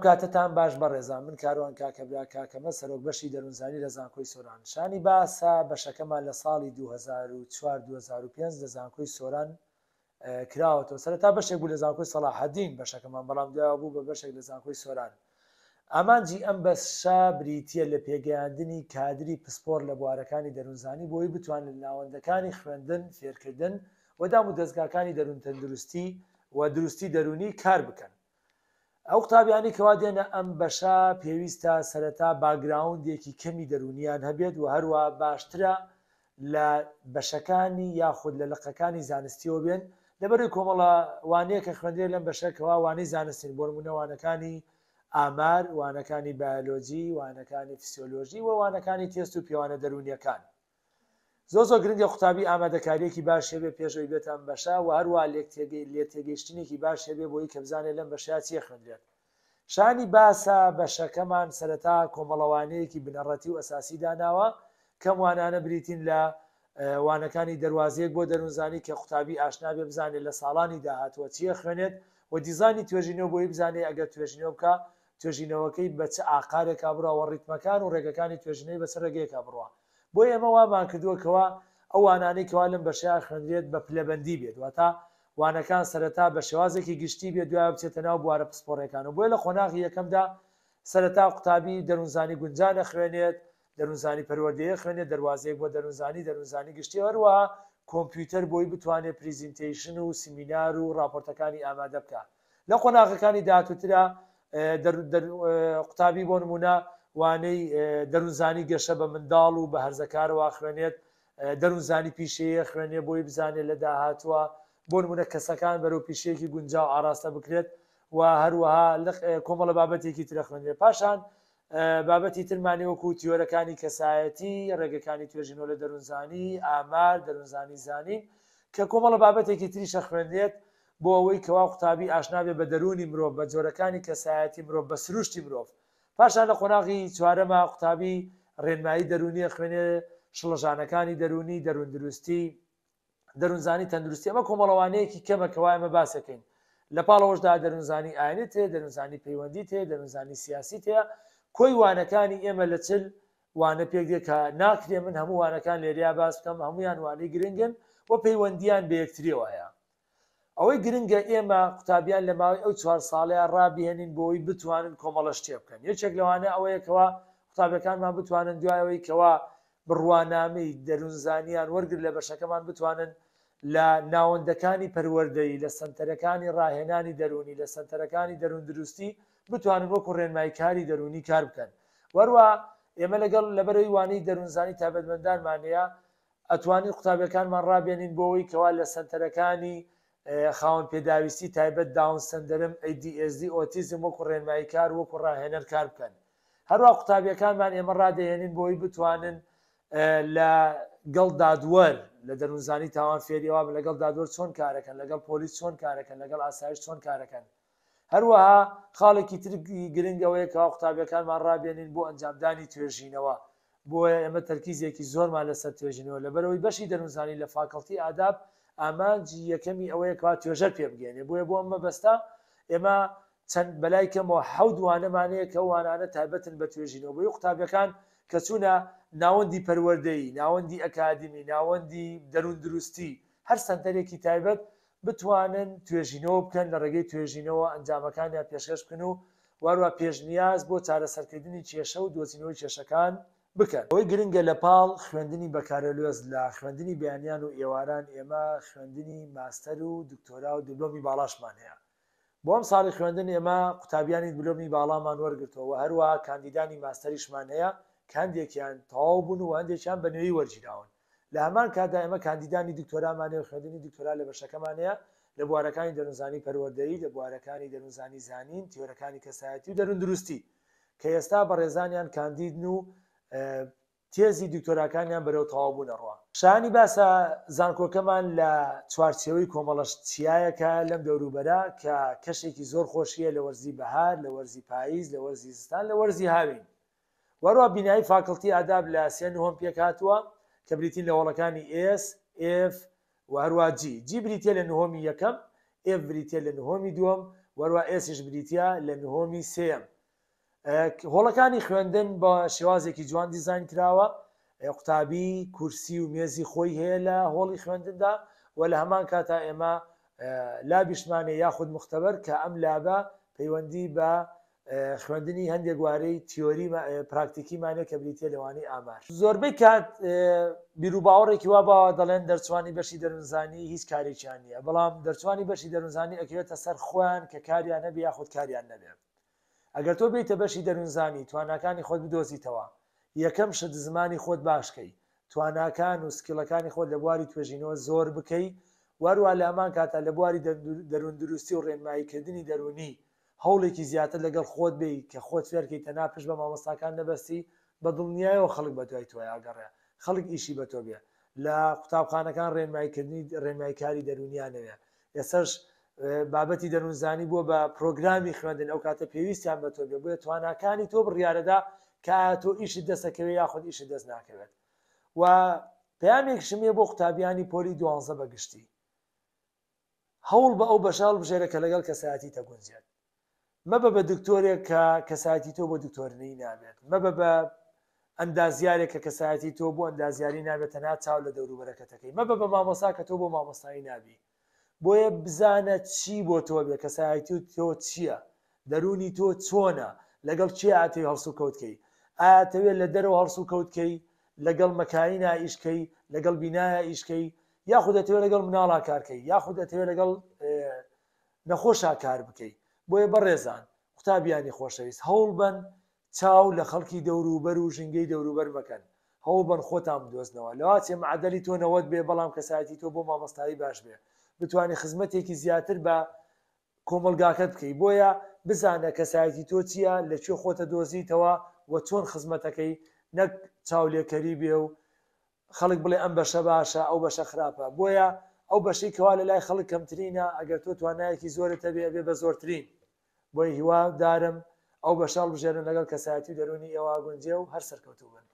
کاتەتان باش بەڕێزان من کاروان کاکەبرا کاکەمە سەرۆک بەشی دەروونزانی لە زانکۆی سۆران شانی باسە بەشەکەمان لە ساڵی 2004 2005 لە زانکۆی سۆران کراوەتەوە سەرەتا بەشێک بوو لە زانکۆی سەڵاحەدین بەشەکەمان بەڵام دوایەوە بوو بە بەشێک لە زانکۆی سۆران ئامانجی ئەم بەشە بریتییە لە پێگەیاندنی کادری پسپۆر لە بوارەکانی دەروونزانی بۆی بتوانن لە ناوەندەکانی خوێندن فێرکردن و دام و دەزگاکانی دەروونتەندروستی و دروستی دەروونی کار بکەن. ئەو قوتابیانەی کەوا دێنە ئەم بەشە پێویستە سەرەتا background ێکی کەمی دەروونیان هەبێت و هەروە باشترە لە بەشەکانی یاخود لە لقەکانی زانستیەوە بێن لەبەرەوەی کۆمەڵە وانەیە کە خوێندرێت لەم بەشە کەوا وانەی زانستین بۆ نمونە وانەکانی ئامار وانەکانی بایۆلۆجی وانەکانی فسیۆلۆژی و وانەکانی تێست و پێوانە دەروونیەکان. زۆر زۆر گرنگە قوتابی ئامادەکاریەکی باش هەبێ پێش ئەوی بێتە ئەم بەشە وە هەروەها لێتێگەیشتنێکی باش هەبێ بۆی کە بزانێ لەم بەشەیا چی ئەخوێندرێت. شانی باسە بەشەکەمان سەرەتا کۆمەڵە وانەیەکی بنەڕەتی و ئەساسی داناوە کەم وانانە بریتین لە وانەکانی دەروازەیەک بۆ دەروونزانی کە قوتابی ئاشنا بێ بزانێ لە ساڵانی داهاتووە چی ئەخوێنێت و دیزانی توێژینەوە بۆی بزانێ ئەگەر توێژینەوە بکا توێژینەوەکەی بە چ ئاقارێکا بڕوا وە ڕیتمەکان و ڕێگەکانی توێژینەوەی بە چ ڕێگەیەکا بڕوا. بۆیە ئێمە وامان کردووە کەوا ئەو وانانەی کەوا لەم بەشەیا خوێندرێت بە پلەبەندی بێت واتە وانەکان سەرەتا بە شێوازێکی گشتی بێت دوایە بچێتە ناو بوارە پسپۆڕیەکانەوە بۆیە لە قۆناغی یەکەمدا سەرەتا قوتابی دەروونزانی گونجان ئەخوێنێت دەروونزانی پەروەردەیی ئەخوێنێت دەروازەیەک بۆ دەروونزانی دەروونزانی گشتی هەروەها کۆمپیوتەر بۆی بتوانێت presentation و سیمینار و ڕاپۆرتەکانی ئامادە بکا لە قۆناغەکانی داهاتووترا قوتابی بۆ نموونە وانەی دەروونزانی گەشە بە منداڵ و بە هەرزەکارەوە خوێنێت، دەروونزانی پیشەیی خوێنێ بۆی بزانێت لە داهاتووە بۆ نموونە کەسەکان بەرەو پیشەیەکی گونجاو ئاراستە بکرێت و هەروەها کۆمەڵە بابەتێکی ترە خوێندرێت. پاشان بابەتی ترمانی وەکو تیۆرەکانی کەسایەتی، ڕێگەکانی توێژینەوە لە دەروونزانی، ئامار، دەروونزانی زانین کە کۆمەڵە بابەتێکی تریشە خوێندرێت بۆ ئەوەی کەوا قوتابی ئاشنا بێ بە دەروونی مرۆڤ، بە جۆرەکانی کەسایەتی مرۆڤ، بە سروشتی مرۆڤ. پاشان لە قۆناغی چوارەما قوتابی ڕێنمایی دەروونی ئەخوێنێ، شڵەژانەکانی دەروونی، دەرووندروستی، دەروونزانی تەندروستی، ئەمە کۆمەڵە وانەیەکی کەمە کەوا ئێمە باسی ئەکەین. لە پاڵ ئەوەشدا دەروونزانی ئاینت هەیە، دەروونزانی پەیوەندیت هەیە، دەروونزانی سیاسیت هەیە. کۆی وانەکانی ئێمە لە 40 وانە پێک دێ کە ناکرێ من هەموو وانەکان لێرەیا باس بکەم، هەموویان وانەی گرنگن و پەیوەندییان بە یەکتریەوە هەیە. ئەوەی گرنگە ئێمە قوتابیان لە ماوەی ئەو چوار ساڵەیا ڕابهێنین بۆوەی بتوانن کۆمەڵە شتێ بکەن یەکێک لەوانە ئەوەیە کەوا قوتابیەکانمان بتوانن دوای ئەوەی کەوا بڕوانامەی دەروونزانیان وەرگرت لە بەشەکەمان بتوانن لە ناوەندەکانی پەروەردەیی لە سەنتەرەکانی ڕاهێنانی دەروونی لە سەنتەرەکانی دەرووندروستی بتوانن وەکو ڕێنماییکاری دەروونی کار بکەن وەروە ئێمە لەگەڵ لەبەرەوەی وانەی دەروونزانی تایبەتمەندانمان هەیە ئەتوانین قوتابیەکانمان ڕابێنین بۆ ئەوەی کەوا لە سەنتەرەکانی خاوەن پێداویستی تایبەت Down syndrome، ADHD، ئۆتیزم وەکو ڕێنماییکار وەکو ڕاهێنەر کار بکەن. هەروا قوتابیەکانمان ئێمە ڕادەهێنین بۆ ئەوەی بتوانن لە گەڵ دادوەر لە دەروونزانی تاوان فێری ئەوە بن لەگەڵ دادوەر چۆن کارەکەن، لەگەڵ پۆلیس چۆن کارەکەن، لەگەڵ ئاسایش چۆن کارەکەن. هەروەها خاڵێکی تری گرنگ ئەوەیە کەوا قوتابیەکانمان ڕابێنین بۆ ئەنجامدانی توێژینەوە، بۆیە ئێمە تەرکیزێکی زۆرمان لەسەر توێژینەوە لەبەرئەوەی بەشی دەروونزانی لە فاکەڵتی ئاداب ئامانجی یەکەمی ئەوەیە کەوا توێژەر پێ بگەیەنێ، بۆیە بۆ ئەم مەبەستە ئێمە چەند بەلای کەمەوە حەوت وانەمان هەیە کە ئەو وانانە تایبەتن بە توێژینەوە بۆیە قوتابیەکان کە چوونە ناوەندی پەروەردەیی، ناوەندی ئەکادیمی، ناوەندی دەرووندروستی، هەر سەنتەرێکی تایبەت بتوانن توێژینەوە بکەن، لە ڕێگەی توێژینەوە ئەنجامەکانیان پێشکەش بکەن و وەهەروەها پێشنیاز بۆ چارەسەرکردنی کێشە و دۆزینەوەی کێشەکان بکەن. ئەوەی گرنگە لە پاڵ خوێندنی بەکالۆریۆس لە خوێندنی بەیانیان و ئێواران ئێمە خوێندنی ماستەر و دکتۆرا و دبلۆمی باڵاشمان هەیە. بۆ ئەم ساڵی خوێندن ئێمە قوتابیانی دبلۆمی باڵامان وەرگرتووە و هەروەها کاندیدانی ماستەریشمان هەیە کە هەندێکیان تەواو بوون و هەندێکیان بە نوێی وەرگیراون. لە هەمان کاتدا ئێمە کاندیدانی دکتۆرامان هەیە و خوێندنی دکتۆرا لە بەشەکەمان هەیە لە بوارەکانی دەروونزانی پەروەردەیی، لە بوارەکانی دەروونزانی زانین، تیۆرەکانی کەسایەتی و دەرووندروستی کە ئێستا بەڕێزانیان کاندیدن و تێزی دکتۆراکانیان بەرەو تەواوبوون ئەڕوا. شایانی باسە زانکۆکەمان لە چوارچێوەی کۆمەڵە چیایەکە لەم دەوروبەرە کە کەشێکی زۆر خۆشیە لە وەرزی بەهار، لە وەرزی پاییز، لە وەرزی زستان، لە وەرزی هاوین. وەهەروەها بینایی فاکڵتی ئاداب لە سێ نهۆم پێکهاتووە کە بریتین لە هۆڵەکانی S، F و هەروەها G. G بریتیە لە نهۆمی یەکەم، F بریتیە لە نهۆمی دووەم وەروا S یش بریتیە لە نهۆمی سێیەم. هۆڵەکانی خوێندن بە شێوازێکی جوان دیزاین کراوە، قوتابی کورسی و مێزی خۆی هەیە لە هۆڵی خوێندندا و لە هەمان کاتا ئێمە lab یشمان هەیە یاخود مختبر کە ئەم lab ە پەیوەندی بە خوێندنی هەندێک وانەی تیۆری پراکتیکیمان هەیە کە بریتیە لە وانەی ئامار. زۆربەی کات بیروباوەڕێکی وا باوە دەڵێن دەرچوانی بەشی دەروونزانی هیچ کارێکیان نییە، بەڵام دەرچوانی بەشی دەروونزانی ئەکەوێتە سەر خۆیان کە کاریان هەبێ یاخود کاریان نەبێ. ئەگەر تۆ بێیتە بەشی دەروونزانی تواناکانی خۆت بدۆزیتەوە، یەکەم شت زمانی خۆت باش کەی، تواناکان و skill ەکانی خۆت لە بواری توێژینەوە زۆر بکەی و هەروەها لە هەمان کاتا لە بواری دەرووندروستی و ڕێنماییکردنی دەروونی هەوڵێکی زیاتر لەگەڵ خۆت بێی کە خۆت فێرکەی تەنها پشت بە مامۆستاکان نەبەستی بە دڵنیایەوە خەڵک بە دوای تۆیا ئەگەڕێ خەڵک ئیشی بە تۆ بێ لە قوتابخانەکان ڕێنماییکردنی ڕێنماییکاری دەروونیان ئەوێ ئێستاش بابەتی دەروونزانی بووە بە پرۆگرامی خوێندن ئەو کاتە پێویستیان بە تۆ بێ بۆیە تواناکانی تۆ بڕیارەدا کە ئایا تۆ ئیشت دەستەکەوێت یاخود ئیشت دەست ناکەوێت و پەیامێکشم هەیە بۆ قوتابیانی پۆلی دوانزە بە گشتی هەوڵ بە ئەو بەشە هەڵبژێرە کە لەگەڵ کەسایەتی تەگونجێت مەبە بە دکتۆرێک کە کەسایەتی تۆ بۆ دکتۆرنی نابێت مەبە بە ئەندازیارێک کە کەسایەتی تۆ بۆ ئەندازیاری نابێت تەنها چاو لە دەوروبەرەکەتەکەی مەبە بە مامۆسا کە تۆ بۆ مامۆستایی نابی بۆیە بزانە چی بۆ تۆ بێ کەسایەتی تۆ چییە دەروونی تۆ چۆنە لەگەڵ کێ ئەتەوێ هەڵسوکەوت کەی ئایا ئەتەوێ لە دەرەوە هەڵسوکەوت کەی لەگەڵ مەکاینا ئیش کەی لەگەڵ بینایە ئیش کەی یاخود ئەتەوێ لەگەڵ مناڵا کار کەی یاخود ئەتەوێ لەگەڵ نەخۆشا کار بکەی بۆیە بەڕێزان قوتابیانی خۆشەویست هەوڵبەن چاو لە خەڵکی دەوروبەر و ژینگەی دەوروبەر مەکەن هەوڵبەن خۆتان بدۆزنەوە لەواچێ معەدەلی تۆ 90 بێ بەڵام کەسایەتی تۆ بۆ مامۆستایی باش بێ بتوانی خزمەتێکی زیاتر بە کۆمەڵگاکەت بکەی بۆیە بزانە کەسایەتی تۆ چییە لە کوێ خۆتە دۆزیتەوە و چۆن خزمەتەکەی نەک چاولێکەری بێ و خەڵک بڵێ ئەم بەشە باشە ئەو بەشە خراپە بۆیە ئەو بەشەی کەوا لە لای خەڵک کەمترینە ئەگەر تۆ توانایەکی زۆرت هەبێ ئەبێ بە زۆرترین بۆیە هیوا دارم ئەو بەشە هەڵبژێرن لەگەڵ کەسایەتی و دەروونی ئێوە ئەگونجێ و هەر سەرکەوتوو بن.